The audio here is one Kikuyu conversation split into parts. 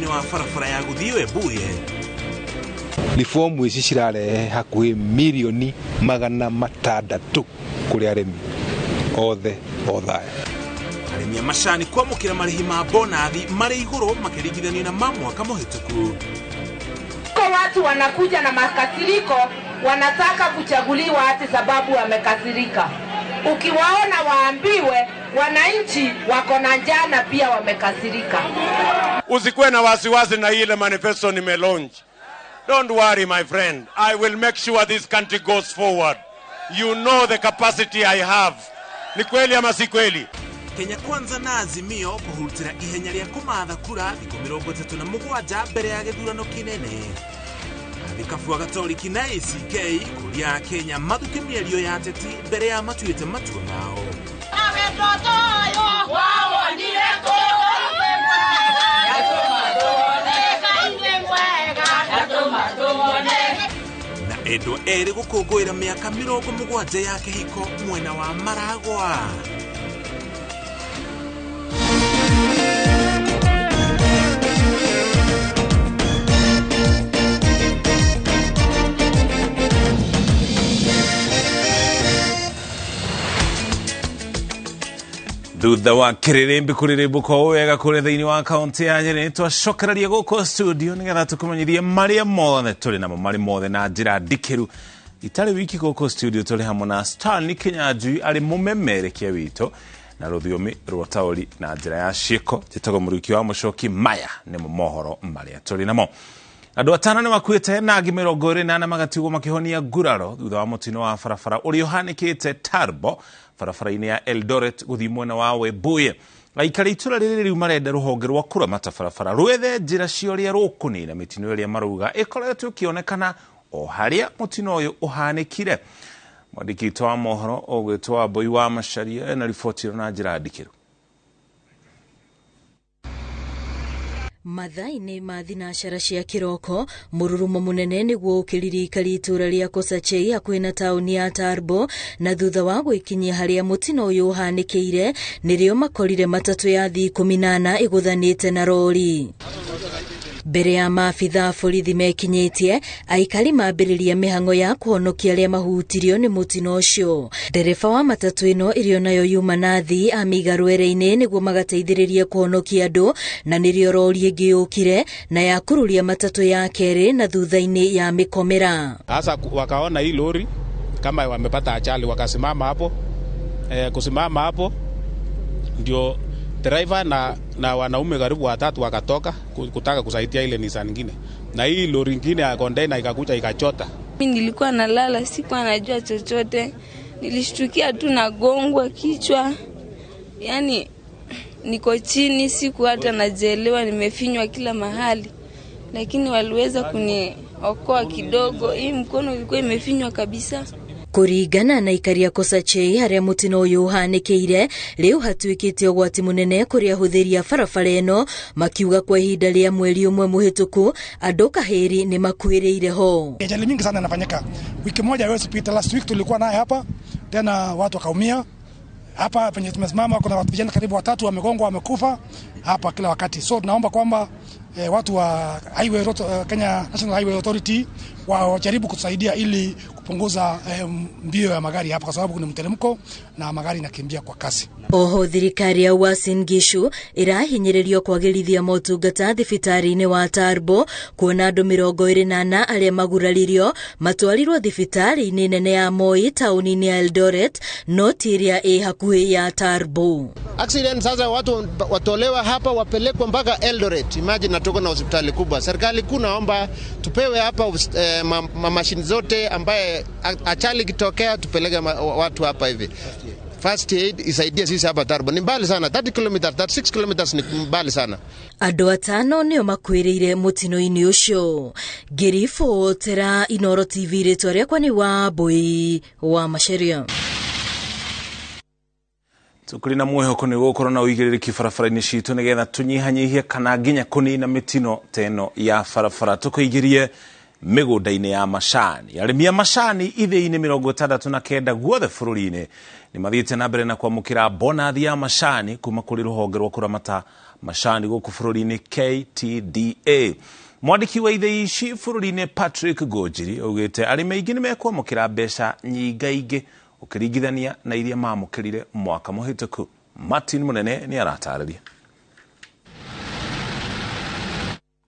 Mũtino-inĩ wa barabara ya gũthiĩ Webuye. Reform ici cirarehe hakuhĩ 600,000,000 kũrĩ arĩmi othe othaya. Arĩmi a macani kwamũkĩra marĩhi ma bonathi marĩ igũrũ makĩringithanio na ma mwaka mũhĩtũku. Kwa watu wanakuja na makasiriko, wanataka kuchaguliwa ati sababu wamekasirika. Ukiwaona waambiwe wananchi wako na njaa na pia wamekasirika. Usikuwe na wasiwasi na ile manifesto nimelaunch. Don't worry my friend, I will make sure this country goes forward. You know the capacity I have. Ni kweli ama si kweli? Kenya Kwanza na Azimio kũhurutĩra ihenya rĩa kũmatha kura thikũ 37 mbere ya gĩthurano kĩnene. Athikabu a Gatoriki na ACK kũria Kenya mathuke mĩario ya ateti mbere ya matuĩte matua mao. Na endwa erĩ gũkũngũĩra mĩaka 70 ya kĩhiko mwena wa Maragwa. Thutha wa kĩrĩrĩmbĩ kũrĩrĩmbũka o wega kũrĩa thĩinĩ wa kaunti ya Nyĩrĩ, nĩtwacokereria gũkũ studio nĩgetha tũkũmenyithie marĩa mothe tũrĩ namo marĩ mothe na njĩra ndikĩru. Itarĩ wiki gũkũ studio tũrĩ hamwe na Stanley Kinyanjui arĩ mũmemerekia witũ na rũthiomi rwa taũri na njĩra ya ciĩko. Njĩtagwo Mũruki wa Mũcoki, maya nĩmo mohoro marĩa tũrĩ namo. Andũ atano nĩ makuĩte na angĩ 24 magatigwo makĩhonia nguraro thutha wa mũtino wa barabara ũrĩa ũhanĩkĩte Turbo barabara-inĩ ya Eldoret gũthiĩ mwena wa Webuye. Aikari itũra rĩrĩ rĩu marenda rũhonge rwa kũramata barabara rwethe njĩra cia ũrĩa rũkũnina mĩtino ĩrĩa marauga ĩkoretwo ĩkĩonekana o harĩa mũtino ũyũ ũhanĩkire. Mwandĩki witũ wa mohoro ũgwĩtwo Wambui wa Macharia ena riboti ĩno na njĩra ndikĩru. Mathaa-inĩ ma thinacara cia kĩroko, mũrurumo mũnene nĩguo ũkĩririkari itũra rĩa Kosachei hakuhĩ na taũni ya Turbo, na thutha wa gwĩkinyia harĩa mũtino ũyũ ũhanĩkĩire, nĩrĩo makorire matatũ ya thii 14 ĩgũthanĩte na rori. Mbere ya maabitha a borithi mekinyĩtie, aikari mambĩrĩria mĩhang'o ya kũhonokia arĩa mahutirio nĩ mũtino ũcio. Ndereba wa matatũ ĩno ĩrĩa nayo yuma na thii amĩiga rwere-inĩ nĩguo magateithĩrĩrie kũhonokia andũ, na nĩrĩo rori ĩngĩ yũkire na yakururia matatũ ya kerĩ na thutha-inĩ ya mĩkomera. Sasa wakaona hii lori kama wamepata ajali, wakasimama hapo. Kusimama hapo ndio driver na wanaume karibu watatu wakatoka kutaka kusaidia ile Nissan nyingine. Na hii lori nyingine ya container ikakuja ikachota. Mimi nilikuwa nalala, sikuwa najua chochote. Nilishtukia tu nagongwa kichwa. Yaani niko chini, siku hata najielewa, nimefinywa kila mahali. Lakini waliweza kuniokoa kidogo. Hii mkono ilikuwa imefinywa kabisa. Kũringana na aikari a Kosachei harĩa mũtino ũyũ ũhanĩkĩire, rĩu hatuĩkĩte ũgwati mũnene kũrĩ ahũthĩri a barabara ĩno, makiuga kwa ihinda rĩa mweri ũmwe mũhĩtũku andũ kahĩri nĩ makuĩrĩire ho. Ajali mingi sana inafanyika. Wiki moja haiwezi pita. Last week tulikuwa naye hapa, tena watu wakaumia. Hapa penye tumesimama kuna watu vijana karibu watatu wamegongwa, wamekufa hapa kila wakati. So tunaomba kwamba watu wa Highway Road, Kenya National Highway Authority wajaribu kutusaidia ili kupunguza mbio ya magari hapa, kwa sababu kuna mteremko na magari inakimbia kwa kasi. Oho thirikari ya Uasin Gishu irahinyĩrĩrio kwagĩrithia motungata thibitarĩ-inĩ wa Turbo, kuona andũ 24 arĩa maguraririo matwarirwo thibitarĩ-inĩ nene ya Moi taũni-inĩ ya Eldoret, no ti ĩrĩa ĩ hakuhĩ ya Turbo. Accident sasa watu watolewa hapa wapelekwa mpaka Eldoret. Imagine na tuko na hospitali kubwa. Serikali kuu naomba tupewe hapa mashini zote ambaye ajali ikitokea tupeleke watu hapa hivi. First aid isaidie sisi hapa Turbo. Ni mbali sana, 30 kilometers, 36 kilometers ni mbali sana. Andũ atano nĩo makuĩrĩire mũtino-inĩ ũcio. Ngĩribotera Inooro TV, rĩtwa rĩakwa nĩ Wambui wa Macharia. Tũkũrĩ na mwĩhoko nĩ gũkorwo na ũigĩrĩrĩki barabara-inĩ citũ nĩgetha tũnyihanyihie kana nginya kũnina mĩtino ta ĩno ya barabara. Tũkũingĩrie mĩgũnda-inĩ ya macani. Arĩmi a macani ithĩi-inĩ 69 guothe bũrũri-inĩ nĩ mathiĩte na mbere na kwamũkĩra bonathi ya macani kuma kũrĩ rũhonge rwa kũramata macani gũkũ bũrũri-inĩ KTDA. Mwandĩki wa ithĩi ici bũrũri-inĩ Patrick Ngũnjiri augĩte arĩmi aingĩ nĩ mekwamũkĩra mbeca nyingaingĩ ũkĩringithania na iria mamũkĩrire mwaka mũhĩtũku. Martin Mũnene nĩ aratarĩria.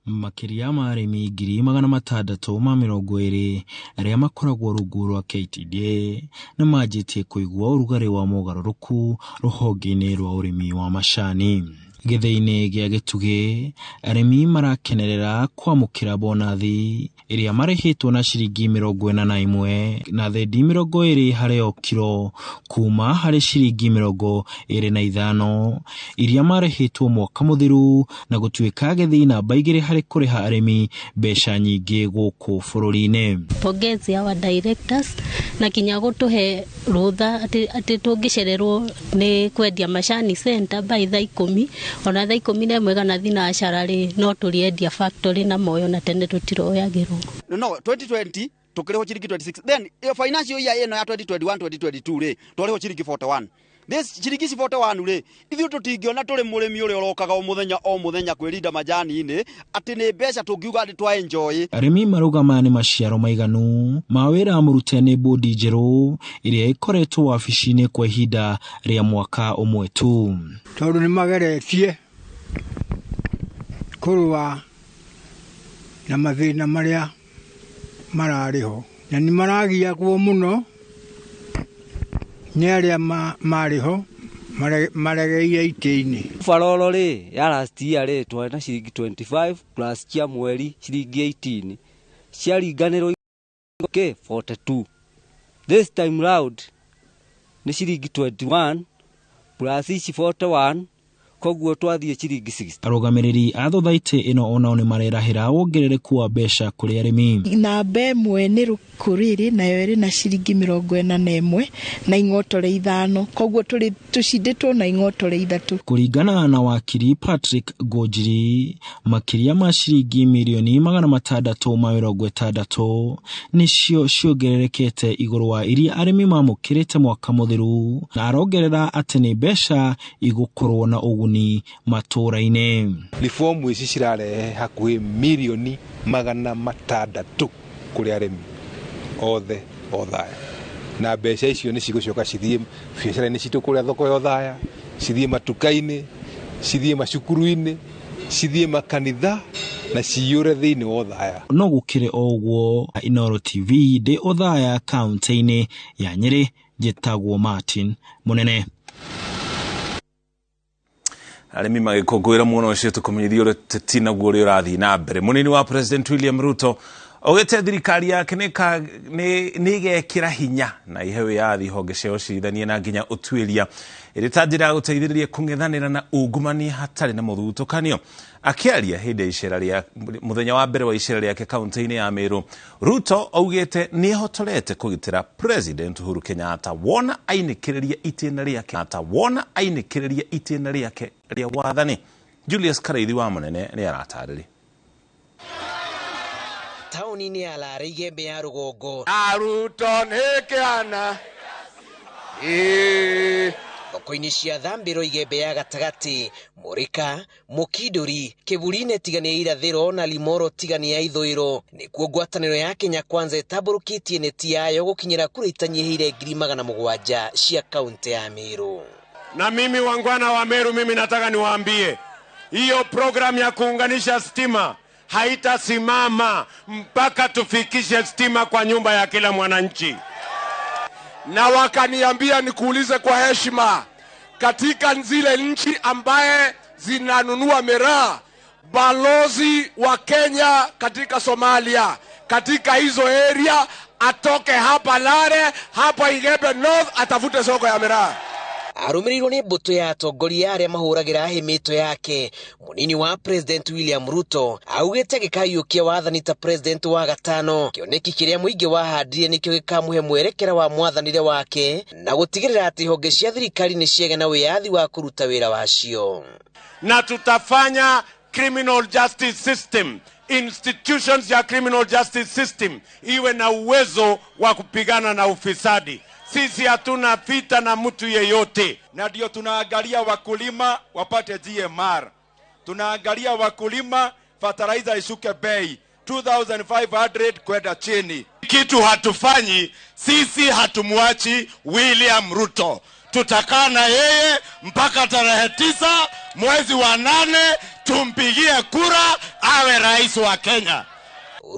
Makĩria ma arĩmi 620,000 arĩa makoragwo rungu rwa KTDA nĩ manjĩtie kũigua ũrugarĩ wa mogarũrũku rũhonge-inĩ rwa ũrĩmi wa macani. Gĩthĩi-inĩ gĩa Gĩtugĩ, arĩmi marakenerera kwamũkĩra bonathi ĩrĩa marĩhĩtwo na ciringi 41 na thendi 20 harĩ o kiro kuma harĩ ciringi 25 iria marĩhĩtwo mwaka mũthiru, na gũtuĩka gĩthĩi namba 2 harĩ kũrĩha arĩmi mbeca nyingĩ gũkũ bũrũri-inĩ. Pongezi our directors na kinya gũtũhe rũtha atĩ tũngĩcererwo nĩ kwendia macani center by thaa 10 ona thaa 11 kana thinacara rĩ no tũrĩendia factory na moyo na tene tũtiroyagĩrwo. No 2020 tukirihwo ciringi 26, then iyo financial year ino ya 2021 2022 ri twarihwo ciringi 41. This ciringi 41 ri ithuĩ tũtingĩona tũrĩ mũrĩmi ũrĩa ũrokaga o mũthenya kwĩrinda majani-inĩ atĩ nĩ mbeca tũngiuga atĩ twa enjoy. Arĩmi marauga nĩ maciaro maiganu ma wĩra mũrute nĩ bodi njerũ ĩrĩa ĩkoretwo wabici-inĩ kwa ihinda rĩa mwaka ũmwe tu. Tondũ nĩ mageretie kũrũa na mathĩna marĩa mararĩ ho na nĩ maragiagwo mũno nĩ arĩa marĩ ho maregeire itĩ-inĩ. Baroro rĩ ya last year rĩ twarĩ na ciringi 25 plus cia mweri ciringi 18 ciaringanĩrwo 42. This time round nĩ ciringi 21 plus ici 41, koguo twathiĩ ciringi 60. Arũgamĩrĩri a thothaitĩ ĩno onao nĩ marerahĩra wongerereku wa mbeca kũrĩ arĩmi. Namba 1 nĩ Rũkũrĩrĩ nayo ĩrĩ na ciringi 41 na ing'otore 5, koguo tũrĩ tũcindĩtwo na ing'otore 3. Kũringana na wakiri Patrick Ngũnjiri, makĩria ma ciringi mirioni 660 nĩcio ciongererekete igũrũ wa iria arĩmi mamũkĩrĩte mwaka mũthiru, na arongerera atĩ nĩ mbeca igũkorwo na ũguni matũra-inĩ. Reform ici cirarehe hakuhĩ mirioni 600 kũrĩ arĩmi othe Othaya, na mbeca icio nĩ cigũcoka cithiĩ biacara-inĩ citũ kũrĩa thoko ya Othaya, cithiĩ matuka-inĩ, cithiĩ macukuru-inĩ, cithiĩ makanitha na ciyũre thĩinĩ wa Othaya. No gũkĩrĩ o ũguo, Inooro TV ndĩ Othaya kaunti-inĩ ya Nyĩrĩ, njĩtagwo Martin Mũnene. Arĩmi magĩkũngũĩra mwena ũcio tũkũmenyithia ũrĩa ũteti naguo ũrĩa ũrathiĩ na mbere. Mũnini wa President William Ruto augĩte thirikari yake nĩ ĩgekĩra hinya na ihe wĩyathi honge cia ũcirithania na nginya ũtuĩria ĩrĩ ta njĩra ya gũteithĩrĩria kũng'ethanĩra na ungumania hatarĩ na mũthutũkanio. Akĩaria hĩndĩ ya icera rĩa mũthenya wa mbere wa icera rĩake kaunti-inĩ ya Meru, Ruto augĩte nĩ ehotorete kũgitĩra President Uhuru Kenyatta wona ainĩkĩrĩria itĩna rĩake rĩa wathani. Julius Karaithi wa Mũnene nĩ aratarĩria. Taũni-inĩ ya Lare Igembe ya rũgongo, Ruto nĩ kĩana thoko-inĩ cia Thambĩro Igembe ya gatagatĩ, Mũrĩka, Mũkindũri, Kĩburi-inĩ tigania irathĩro na Limoro tigania ithũĩro, nĩkuo ngwatanĩro ya Kenya Kwanza ĩtambũrũkĩtie neti yayo gũkinyĩra kura itanyihĩire 700,000 cia kaunti ya Meru. Na mimi wangwana wa Meru, mimi nataka niwaambie hiyo program ya kuunganisha stima haitasimama mpaka tufikishe stima kwa nyumba ya kila mwananchi. Na wakaniambia nikuulize kwa heshima, katika zile nchi ambaye zinanunua miraa, balozi wa Kenya katika Somalia, katika hizo area atoke hapa Lare, hapa Igembe North, atafute soko ya miraa. Arũmĩrĩirwo nĩ mbũtũ ya atongoria arĩa mahũragĩra hĩmĩto yake, mũnini wa President William Ruto augĩte agĩkayũkia wathani ta president wa gatano, kĩoneki kĩrĩa mũingĩ wahandire nĩkĩo gĩkamũhe mwerekera wa mwathanĩre wake na gũtigĩrĩra atĩ honge cia thirikari nĩ ciagĩa na wĩyathi wa kũruta wĩra wacio. Na tutafanya criminal justice system, institutions ya criminal justice system iwe na uwezo wa kupigana na ufisadi. Sisi hatuna vita na mtu yeyote. Na ndio tunaangalia wakulima wapate GMR. Tunaangalia wakulima, fertilizer ishuke bei 2500 kwenda chini. Kitu hatufanyi sisi, hatumwachi William Ruto. Tutakaa na yeye mpaka tarehe 9 mwezi wa 8, tumpigie kura awe rais wa Kenya.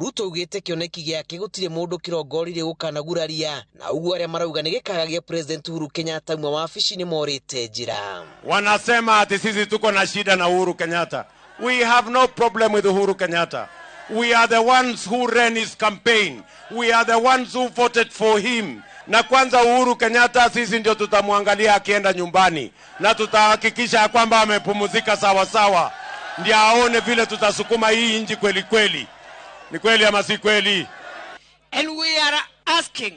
Ruto augĩte kĩoneki gĩake gũtirĩ mũndũ kĩrongoririe gũkanaguraria na ũguo arĩa marauga nĩ gĩkagagia President Uhuru Kenyatta uma wabici nĩ morĩte njĩra. Wanasema ati sisi tuko na shida na Uhuru Kenyatta. We have no problem with Uhuru Kenyatta. We are the ones who ran his campaign. We are the ones who voted for him. Na kwanza Uhuru Kenyatta sisi ndio tutamwangalia akienda nyumbani na tutahakikisha kwamba amepumzika sawa sawa, ndio aone vile tutasukuma hii nchi kweli kweli. Ni kweli ama si kweli? And we are asking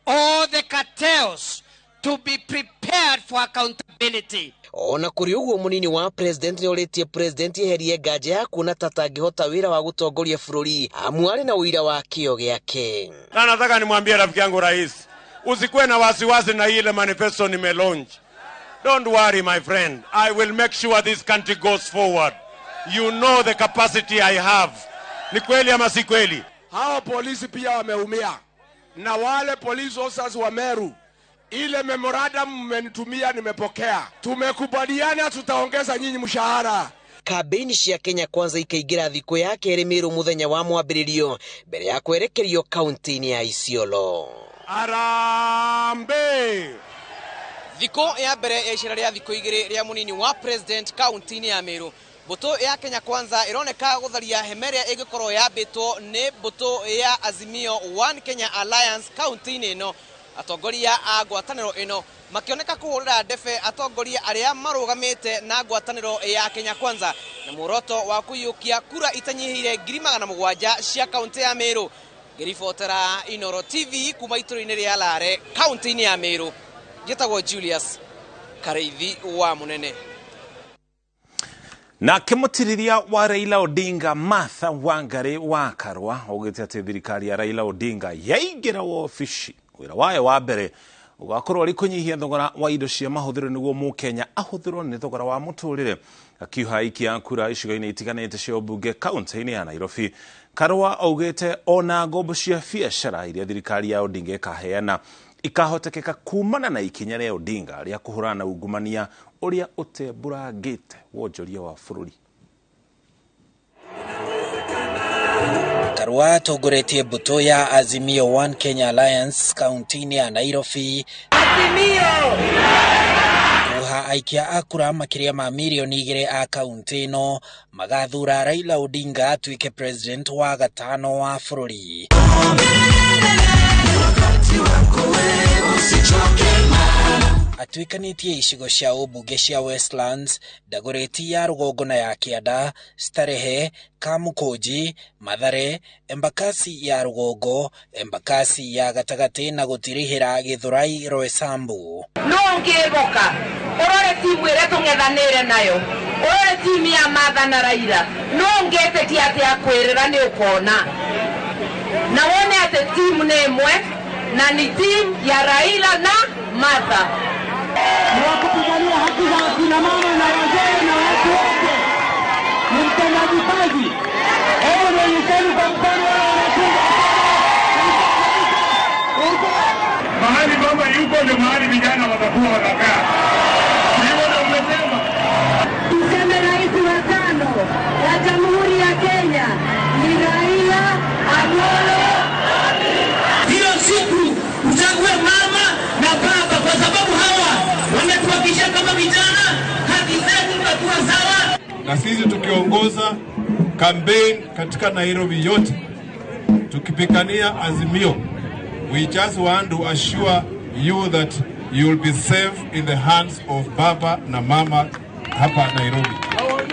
all the cartels to be prepared for accountability. Ona kũrĩ ũguo mũnini wa president nĩorĩtie president eherie nganja ya kuona ta atangĩhota wĩra wa gũtongoria bũrũri amu arĩ na ũira wa kĩo gĩake. Na nataka nimwambie rafiki yangu rais, usikuwe na wasiwasi na ile manifesto nimelaunch. Don't worry my friend, I will make sure this country goes forward. You know the capacity I have. Ni kweli ama si kweli? Hawa polisi pia wameumia, na wale police officers wa Meru, ile memorandum mmenitumia nimepokea. Tumekubaliana tutaongeza nyinyi mshahara. Kambĩini cia Kenya Kwanza ikaingĩra thikũ ya kerĩ Meru mũthenya wa mwambĩrĩrio mbere ya kwerekerio kaunti-inĩ ya Isiolo. Harambee! Thikũ ya mbere ya icera rĩa thikũ igĩrĩ rĩa mũnini wa president kaunti-inĩ ya Meru, mbũtũ ya Kenya Kwanza ĩroneka gũtharia hema ĩrĩa ĩngĩkorwo yambĩtwo nĩ mbũtũ ya Azimio One Kenya Alliance kaunti-inĩ ĩno. Atongoria a ngwatanĩro ĩno makĩoneka kũhũrĩra ndebe atongoria arĩa marũgamĩte na ngwatanĩro ya Kenya Kwanza na muoroto wa kũiyũkia kura itanyihĩire 700,000 cia kaunti ya Meru. Ngĩribotera Inoro TV kuma itũra-inĩ rĩa Lare kaunti-inĩ ya Meru, njĩtagwo Julius Kareithi wa Munene. Nake mũtirĩria wa Raila Odinga Martha Wangari wa Karua augĩte atĩ thirikari ya Raila Odinga yaingĩra wabici wĩra wayo wa mbere ũgakorwo arĩ kũnyihia thogora wa indo cia mahũthĩro nĩguo mũkenya ahũthĩrwo nĩ thogora wa mũtũrĩre. Akiuha aikia kura icigo-inĩ itiganĩte cia ũmbunge kaunti-inĩ ya Nairobi, Karua augĩte ona ngombo cia biacara iria thirikari ya Odinga ĩkaheana ikahotekeka kumana na ikinya rĩa Odinga rĩa kũhũrana na ungumania ũrĩa ũtembũrangĩte wonjoria wa bũrũri. Karua atongoretie mbũtũ ya Azimio One Kenya Alliance kaunti-inĩ ya Nairobi. Azimio! Kuha aikia a kura makĩria ma mirioni 2 a kaunti ĩno magathura Raila Odinga atuĩke president wa gatano wa bũrũri. Atuĩkanĩtie icigo cia ũmbunge cia Westlands, Dagoretti ya rũgongo na ya kĩanda, Starehe, Kamukunji, Mathare, Embakasi ya rũgongo, Embakasi ya gatagatĩ na gũtirihĩra Githurai Roysambu. No ũngĩĩboka ũrore timu ĩrĩa tũng'ethanĩire nayo, ũrore timu ya Martha na Raila, no ũngĩtĩkia atĩ akwĩrĩra nĩ ũkona na wone atĩ timu nĩ ĩmwe na ni timu ya Raila na Martha. Ni kupigania haki za kina mama na wazee na watu wote. Ni mtendaji kazi. Hebu nionyesheni kwa mfano wale wanatunga. Mahali baba yuko ndio mahali vijana watakuwa wanakaa. Hivyo ndio mmesema. Tuseme rais wa tano wa Jamhuri ya Kenya ni Raila Amolo. Hiyo siku uchague mama na baba, kwa sababu hawa wametuhakikishia kama vijana haki zetu zitakuwa sawa. Na sisi tukiongoza campaign katika Nairobi yote tukipigania Azimio, we just want to assure you that you will be safe in the hands of baba na mama hapa Nairobi.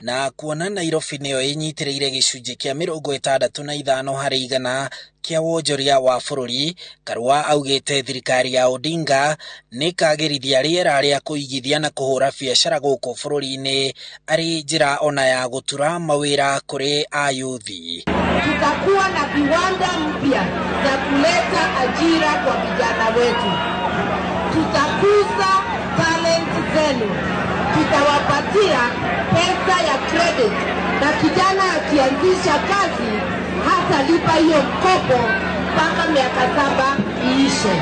Na kuona Nairobi nĩyo ĩnyitĩrĩire gĩcunjĩ kĩa 65 harĩ igana kĩa wonjoria wa bũrũri, Karua augĩte thirikari ya Odinga nĩ ĩkagĩrithia rĩera rĩa kũigithia na kũhũra biacara gũkũ bũrũri-inĩ arĩ njĩra ona ya gũtura mawĩra kũrĩ ayuthi. Tutakuwa na viwanda mpya za kuleta ajira kwa vijana wetu. Tutakuza talent zenu. Nitawapatia pesa ya credit, na kijana akianzisha kazi hatalipa hiyo mkopo mpaka miaka 7 iishe,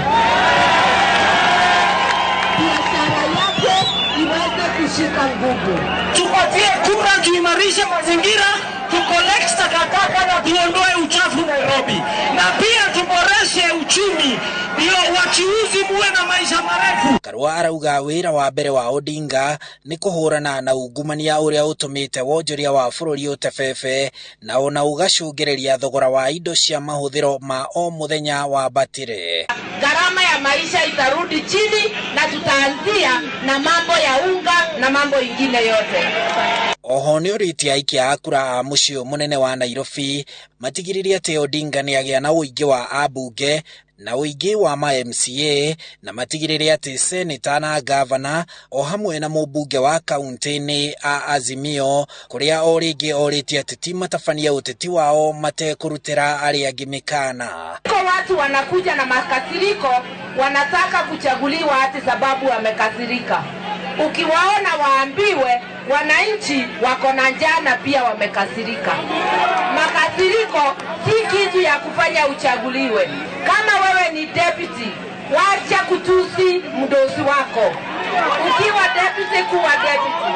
biashara yake iweze kushika nguvu. Tupatie kura tuimarishe mazingira, tucollect takataka na tuondoe uchafu Nairobi, na pia tuboreshe uchumi ndio wachuuzi muwe na maisha marefu. Karua arauga wĩra wa mbere wa Odinga nĩ kũhũrana na ungumania ũrĩa ũtũmĩte wonjoria wa bũrũri ũtebebe na ona ũgacũngĩrĩria thogora wa indo cia mahũthĩro ma o mũthenya wambatĩre. Gharama ya maisha itarudi chini na tutaanzia na mambo ya unga na mambo ingine yote. Oho nĩorĩtie aikia a kura a mũciĩ mũnene wa Nairobi matigĩrĩre atĩ Odinga nĩagĩa na ũingĩ wa ambunge na ũingĩ wa ma MCA na matigĩrĩre atĩ seneta na gavana o hamwe na mũmbunge wa kaunti nĩ a Azimio kũrĩa o rĩngĩ orĩtie ateti matabanie ũteti wao matekũrutĩra arĩa angĩ mĩkana. Kwa watu wanakuja na makasiriko, wanataka kuchaguliwa ati sababu wamekasirika. Ukiwaona waambiwe wananchi wako na njaa na pia wamekasirika. Makasiriko si kitu ya kufanya uchaguliwe. Kama wewe ni deputy, wacha kutusi mdosi wako. Ukiwa deputy, kuwa deputy.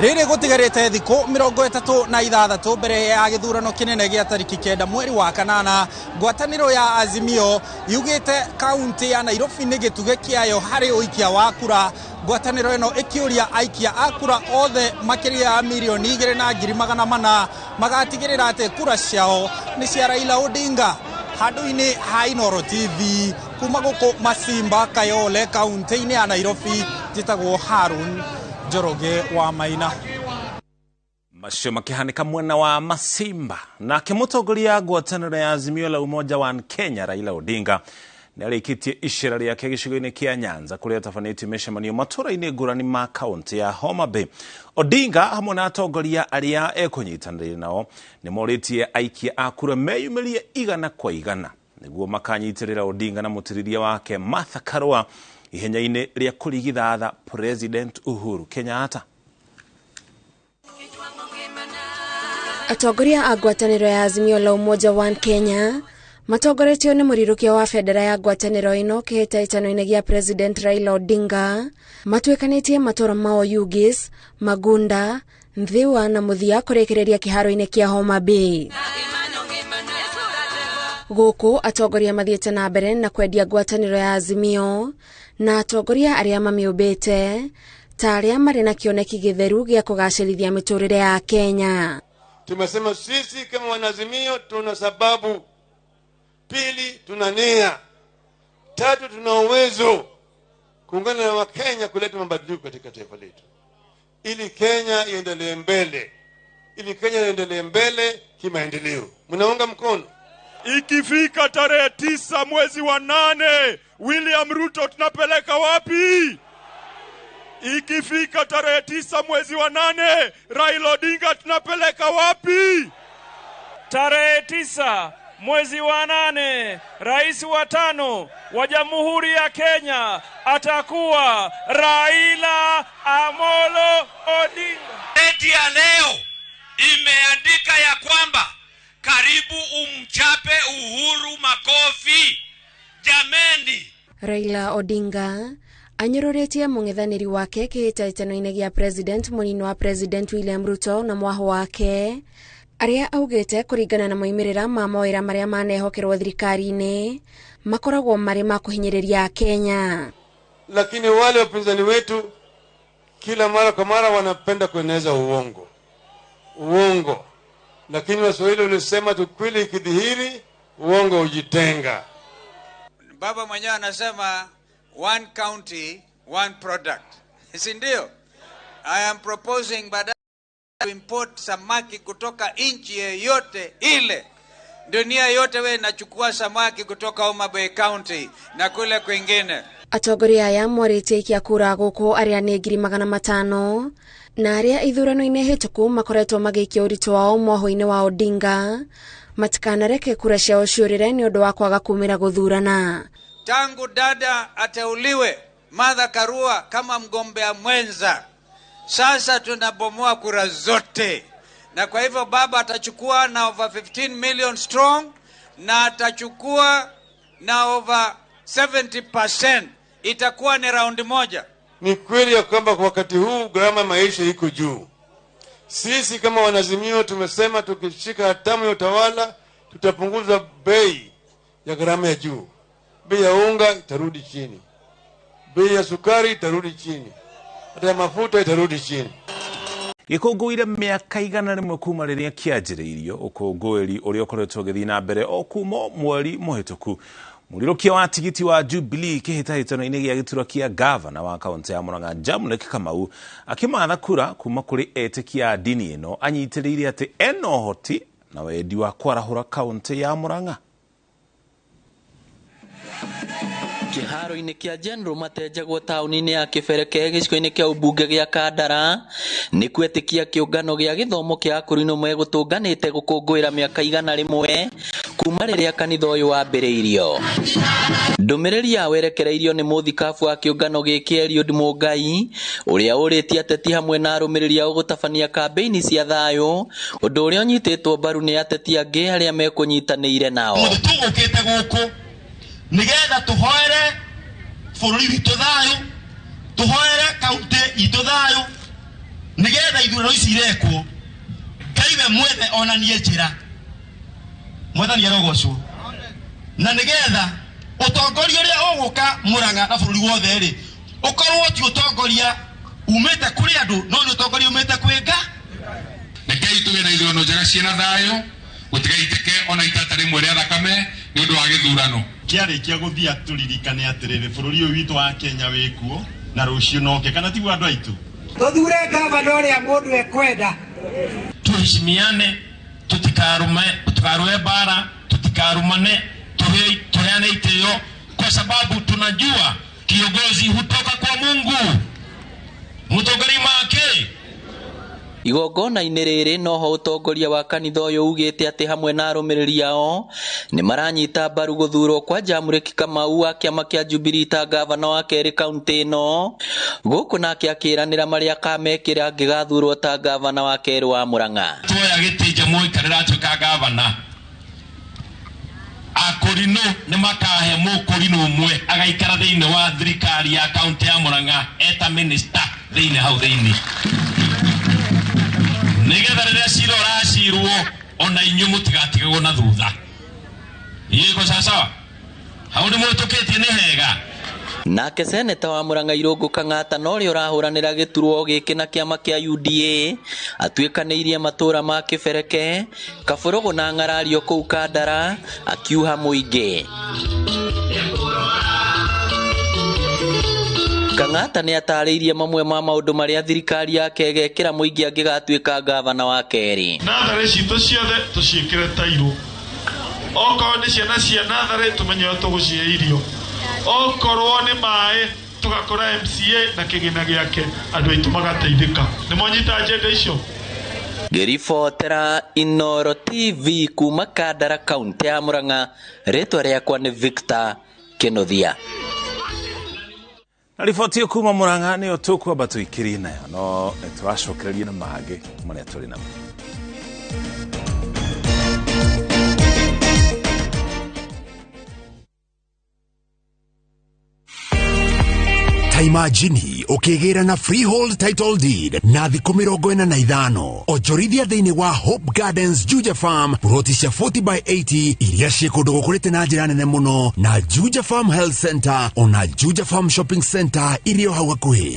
Rĩrĩ gũtigarĩte thikũ 36 mbere ya gĩthurano kĩnene gĩa tarĩki 9 mweri wa 8, ngwatanĩro ya Azimio yugĩte kaunti ya Nairobi nĩ gĩtugĩ kĩayo harĩ ũikia wa kura. Ngwatanĩro ĩno ĩkĩũria aikia a kura othe makĩria ya 2,400,000 magatigĩrĩra atĩ kura ciao nĩ cia Raila Odinga. Handũ-inĩ ha Inooro TV kuma gũkũ Masimba Kayole kaunti-inĩ ya Nairobi, njĩtagwo Harun Njoroge wa Maina. Macio makĩhanĩka mwena wa Masimba. Nake mũtongoria ngwatanĩro ya Azimio la Umoja wa Kenya Raila Odinga nĩarĩkĩtie icera rĩake gĩcigo-inĩ kĩa Nyanza kũrĩa atabanĩtie mĩcemanio matũra-inĩ ngũrani ma kaunti ya Homa Bay. Odinga hamwe na atongoria arĩa ekũnyitanĩire nao nĩmorĩtie aikia a kura meyumĩrie 100 kwa 100 nĩguo makanyitĩrĩra Odinga na mũtirĩria wake Martha Karua ihenya-inĩ rĩa kũrigithatha President Uhuru Kenyatta. Atongoria a ngwatanĩro ya Azimio la Umoja One Kenya matongoretio nĩ mũrirũkia wa bendera ya ngwatanĩro ĩno kĩhĩtahĩtano-inĩ gĩa President Raila Odinga matuĩkanĩtie matũra ma Oyugis, Magunda, Nthiwa na mũthia kũrĩkĩrĩria kĩharo-inĩ kĩa Homa Bay. Gũkũ atongoria mathiĩte na mbere na kwendia ngwatanĩro ya Azimio na atongoria arĩa mamĩũmbĩte ta arĩa marĩ na kĩoneki gĩtheru gĩa kũgacĩrithia mĩtũrĩre ya Kenya. Tumesema sisi kama wanaazimio tuna sababu, pili tuna nia, tatu tuna uwezo kuungana na Wakenya kuleta mabadiliko katika taifa letu ili Kenya iendelee mbele, ili Kenya iendelee mbele kimaendeleo. Mnaunga mkono? Ikifika tarehe 9 mwezi wa 8, William Ruto tunapeleka wapi? Ikifika tarehe 9 mwezi wa 8, Raila Odinga tunapeleka wapi? Tarehe 9 mwezi wa 8, rais wa 5 wa Jamhuri ya Kenya atakuwa Raila Amolo Odinga. Gazeti ya leo imeandika ya kwamba karibu umchape Uhuru makofi. Jameni, Raila Odinga anyũrũrĩtie mũng'ethanĩri wake kĩhĩtahĩtano-inĩ gĩa President mũnini wa President William Ruto na mwaho wake arĩa augĩte kũringana na moimĩrĩra ma mawĩra marĩa manehokerwo thirikari-inĩ makoragwo marĩ ma kũhinyĩrĩria Kenya. Lakini wale wapinzani wetu kila mara kwa mara wanapenda kueneza uongo. Uongo. Lakini Waswahili walisema tukweli ikidhihiri uongo hujitenga. Baba mwenyewe anasema one county, one product. Si ndio? I am proposing baadaye to import samaki kutoka nchi yeyote ile. Dunia yote we inachukua samaki kutoka Homa Bay County na kule kwingine. Atongoria aya morĩtie aikia kura gũkũ arĩa nĩ 500,000 na arĩa ithurano-inĩ hĩtũku makoretwo magĩikia ũritũ wao mwaho-inĩ wa Odinga matikanareke kura ciao ciũrĩre nĩ ũndũ wa kwaga kumĩra gũthurana. Tangu dada ateuliwe Martha Karua kama mgombea mwenza, Sasa tunabomoa kura zote, na kwa hivyo baba atachukua na over 15 million strong, na atachukua na over 70%. Itakuwa ni raundi moja. Ni kweli ya kwamba kwa wakati huu gharama ya maisha iko juu. Sisi kama wanaazimio tumesema tukishika hatamu ya utawala tutapunguza bei ya gharama ya juu. Bei ya unga itarudi chini, bei ya sukari itarudi chini, hata ya mafuta itarudi chini. Gĩkũngũĩre mĩaka 100 kuma rĩrĩa kĩanjĩrĩirio, ũkũngũĩri ũrĩa ũkoretwo ũgĩthiĩ na mbere o kuma mweri mũhĩtũku. Mũrirũkia wa tigiti wa Jubilee kĩhĩtahĩtano-inĩ gĩa gĩturwa kĩa gavana wa kaũntĩ ya Murang'a Jamlek Kamau akĩmatha kura kuma kũrĩ etĩkia a ndini ĩno anyitĩrĩire atĩ ena ũhoti na wendi wa kwarahũra kaũntĩ ya Murang'a. Kĩharo-inĩ kĩa General Matenjagwo taũni-inĩ ya Kĩbereke gĩcigo-inĩ kĩa ũmbunge gĩa Kandara nĩ kwetĩkia kĩũngano gĩa gĩthomo kĩa akũrinũ megũtũnganĩte gũkũngũĩra mĩaka 101 kuma rĩrĩa kanitha ũyũ wambĩrĩirio. Ndũmĩrĩri ya werekereirio nĩ mũthikabu wa kĩũngano gĩkĩ Eliud Mũngai ũrĩa ũrĩtie ateti hamwe na arũmĩrĩri ao gũtabania kambĩini cia thayũ, ũndũ ũrĩa ũnyitĩtwo mbaru nĩ ateti angĩ arĩa mekũnyitanĩire nao. Tũgũkĩte gũkũ nigetha tuhoere bũrũri witũ thayũ, tuhoere kaunti itũ thayũ, nigetha ithurano ici irekwo Ngai we mwene onanie njĩra, Mwathani arogocwo, na nigetha ũtongoria ũrĩa ũgũka Murang'a na bũrũri wothe rĩ ũkorwo ti ũtongoria umĩte kũrĩ andũ no nĩ ũtongoria umĩte kwĩ Ngai. Rekei tũgĩe na ithurano njega ciĩna thayũ, gũtigaitĩke ona itata rĩmwe rĩa thakame nĩ ũndũ wa gĩthurano. Kĩarĩkia gũthia tũririkane atĩrĩrĩ, bũrũri ũyũ witũ wa Kenya wĩkuo na rũciũ noke, kana tiguo andũ aitũ? Tũthure gavana ũrĩa mũndũ ekwenda. Tuheshimiane, tutikarume bara, tutikarumane, tuheane itĩo, kwa sababu tunajua kiongozi hutoka kwa Mungu. Mũtongoria make Igongona-inĩ rĩrĩ noho ũtongoria wa kanitha ũyũ ugĩte atĩ hamwe na arũmĩrĩri ao nĩ maranyita mbaru gũthurwo kwa Jamlek Kamau wa kĩama kĩa Jubilee ta gavana wa kerĩ kaũntĩ ĩno, gũkũ nake akĩranĩra marĩa akamekĩra angĩgathurwo ta gavana wa kerĩ wa Murang'a. Tuoya gĩtĩ Jamlek rĩratuĩka gavana, akũrinũ nĩ makahe mũkũrinũ ũmwe agaikara thĩinĩ wa thirikari ya kaũntĩ ya Murang'a eta minister thĩinĩ hau thĩinĩ, nigetha rĩrĩa cira ũracirwo ona inyuĩ mũtigatigagwo na thutha. Iko sawa? Hau nĩ mũhĩtũkĩtie nĩ hega. Nake seneta wa Murang'a Irũngũ Kang'ata na ũrĩa ũrahũranĩra gĩturwa gĩkĩ na kĩama kĩa UDA atuĩkanĩirie matũra ma Kĩbereke, Kabũrũgũ na Ng'arario kũu Kandara akiuha mũingĩ. Kang'ata nĩ atarĩirie mamwe ma maũndũ marĩa thirikari yake ĩgekĩra mũingĩ angĩgatuĩka gavana wa kerĩ. Natharĩ citũ ciothe tũciĩkĩre tairũ, okorwo nĩ ciana cia natharĩ tũmenye ũrĩa tũgũcihe irio, okorwo nĩ maĩ tũgakora MCA na kĩgĩna gĩake, andũ aitũ magateithĩka. Nĩ mwanyita agenda icio? Ngĩribotera Inooro TV kuma Kandara kaũntĩ ya Murang'a, rĩtwa rĩakwa nĩ Victor Kĩnuthia. Na riboti ĩyo kuma Murang'a nĩyo tũkwamba tũikĩrie nayo, no nĩtũracokereria na mangĩ marĩa tũrĩ namo. Imagine ukigĩra na freehold title deed na thikũ 45 onjorithia thĩinĩ wa Hope Gardens Juja Farm ploti cia 40 by 80 iria ciĩ kũndũ gũkũrĩte na njĩra nene mũno, na Juja Farm Health Center ona Juja Farm Shopping Center irio hau hakuhĩ.